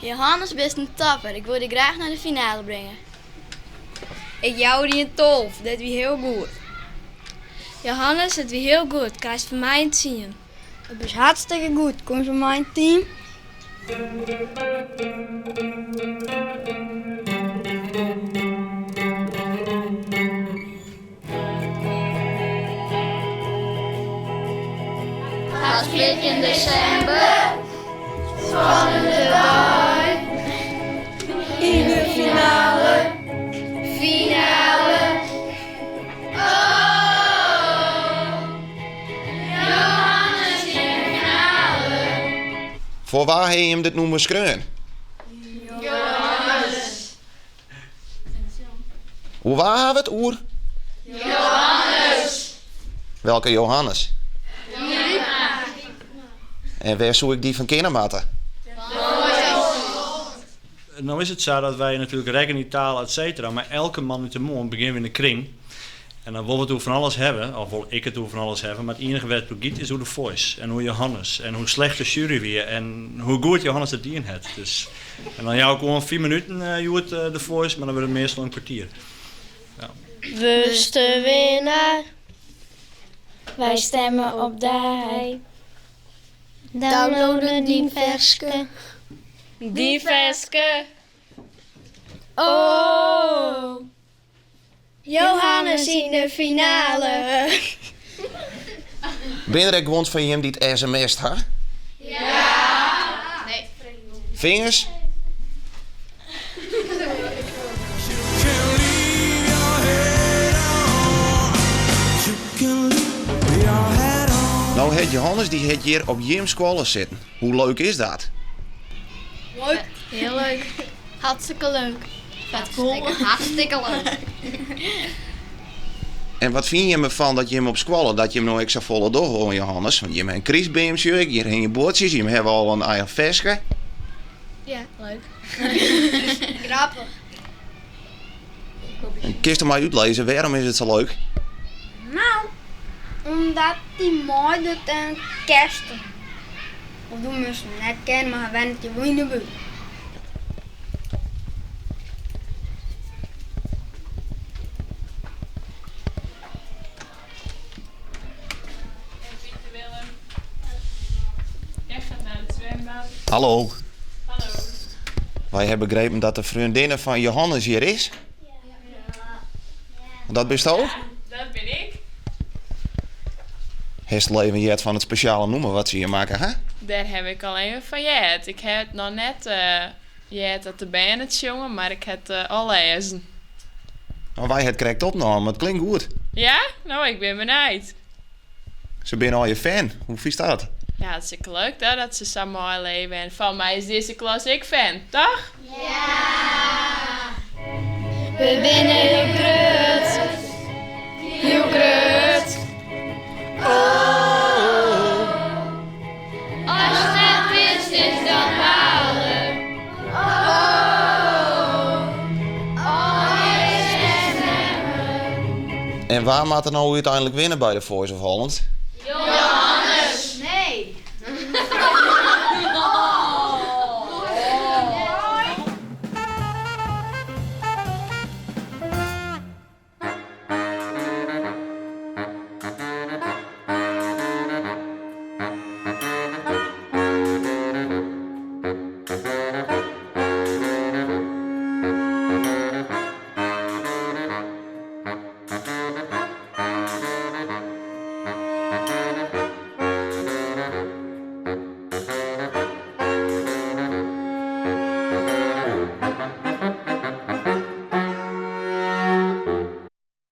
Johannes bist in topper, ik wol dy graach nei de finale bringe. Ik jou dy in 12, dit wie hiel goed. Johannes, it wie hiel goed, krijst fan my in tsien. Do bist hartstikke goed, komst by my yn it team? Hast 14 desimber, spannende dei. Yn de finale, finale. Oh, Johannes yn de finale. Foar wa ha jim dit nûmer skreaun? Johannes. Oer wa ha we it oer? Johannes. Welke Johannes? En wêr soe ik dy fan kinne moatte? No is it sa dat wy natuerlik rekken yn taal et cetera, mar elke moandeitemoarn begjinne we yn de kring en dan wol we it oer fan alles hawwe, of wol ik it oer fan alles hawwe, mar it ienige wêr't it oer giet is oer de Voice en oer Johannes en hoe slecht de sjuery wie en hoe goed Johannes it dien hat. Dus en dan jou ik oan fiif minuten hjoed de Voice, mar dan wurdt it meastal in kwartier. Ja. Wurdst de winnaar, wy stemme op dy. Downloade dyn ferske. Dyn ferske. Oh! Johannes yn de finale! Binne der ek guont fan jim dy't sms'd ha? Ja! Fingers? No hat Johannes dy hat hjir op jim skoalle sitten. Hoe leuk is dat? Leuk. Hiel leuk. Hartstikke leuk. Hartstikke leuk. En wat fine jimme fan dat jim op skoalle, dat jim no ek safolle dogge oan Johannes? Want jim ha in krystbeam sjoch ik, hjir hingje buordsjes, jim hawwe al in eigen ferske. Ja, leuk. Grappich. En kinst my útlizze, wêrom is it sa leuk? No, omdat dy meidocht en kerst. Of do moatst him net kenne, mar hy wennet hjir wol yn de buert. Pieter Willem. Jij gaat naar het zwembad. Hallo. Hallo. Wy ha begrepen dat de freondinne fan Johannes hjir is. Dat bisto? Ja, dat bin ik. Hast al even heard fan it spesjale nûmer wat se hjir makke ha? Dêr haw ik al even fan heard. Ik ha it noch net heard dat de bern it sjonge, mar ik ha it al lêzen. No, wy ha it krekt opnommen. It klinkt goed. Ja? No, ik bin benijd. Se binne al je fan. Hoe fynst dat? Ja, hartstikke leuk dat, dat se sa meileve. En fan my is dizze klas ek fan, toch? Ja! We binne hiel grut, hiel grut. Oh! Ast net witst is dat balen. Oh! Allegear stemme. En wa moat der no úteinlik winne by de Voice of Holland? Johannes!